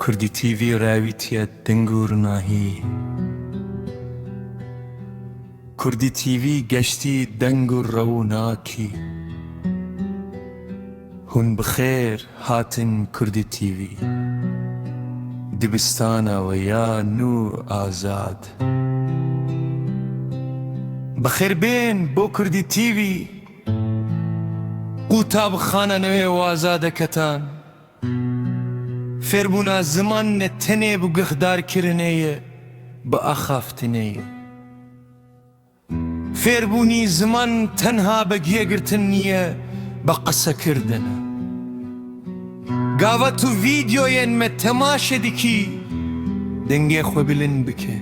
کوردی تیڤی ڕاویتیە دەنگ و ڕوناهی. کوردی تیڤی گەشتی دەنگ و ڕەوناکی. هون بخێر هاتن کوردی تیڤی. دبستانە وە یا نوو ئازاد. بەخێر بێن بۆ کوردی تیڤی. قوتابخانە نوێ و ئازادەکەتان. فێربوونا زمان نە تەنێ بە گوهدارکردنێیە، بە ئاخافتنێیە. فێربوونی زمان تەنها بە گوێگرتن نییە، بە قسەکردنە. گاڤە تو ڤیدیۆیێن مە تەماشە دکی، دەنگێ خۆ بلند بکە.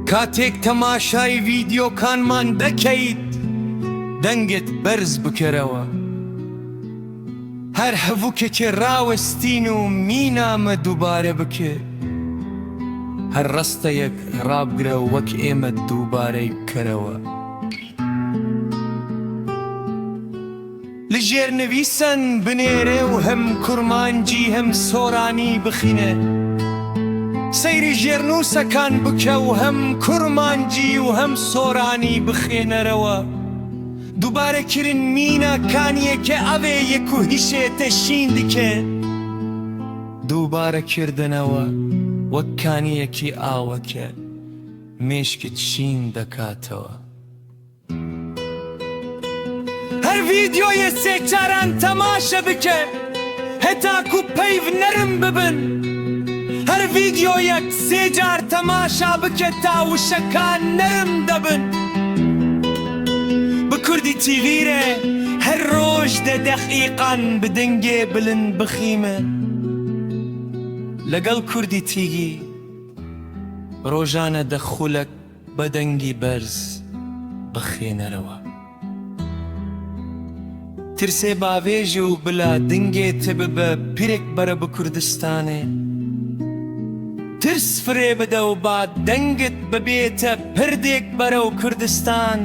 کاتێک تەماشای ڤیدیۆکانمان دەکەیت، دەنگت بەرز بکەرەوە. هەر هەڤوکێکێ ڕاوەستین و مینا مە دووبارە بکە. هەر ڕستەیەک ڕابگرە وەک ئێمە دووبارەی بکەرەوە. لە ژێرنویسان بنێرە و هەم کورمانجی هەم سۆرانی بخینە. سەیری ژێرنووسەکان بکە و هەم کورمانجی و هەم سۆرانی بخێنەرەوە. دووبارەکردن مینا کانیەکە ئەوێ یەک و هیشێتە شین دکە. دووبارەکردنەوە وەک کانیەکی ئاوەکە مێشکت شین دەکاتەوە. هەر ڤیدیۆیە سێ جاران تەماشە بکە هەتاکو پەیڤ نەرم ببن. هەر ڤیدیۆیەک سێ جار تەماشا بکە تا وشەکان نەرم دەبن. بە کوردی تیڤیرێ هەر ڕۆژ 10 دەقیقان بە دەنگێ بلند بخیمە. لەگەڵ کوردی تیڤی ڕۆژانە 10 خولەک بە دەنگی بەرز بخوێنەرەوە. ترسێ باوێژ و بلا دنگێ ت ببە پیرێک بەرە بە کوردستانێ. ترس فرێ بدە و با دەنگت ببێتە پردێک بەرەو کوردستان.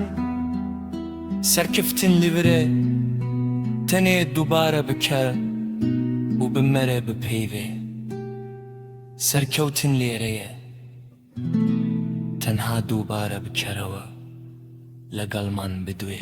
سەرکفتن لەورێ تەنێ دووبارە بکە و بمەرێ بپەیڤێ. سەرکەوتن لێرەیە. تەنها دووبارە بکەرەوە لەگەڵمان بدوێ.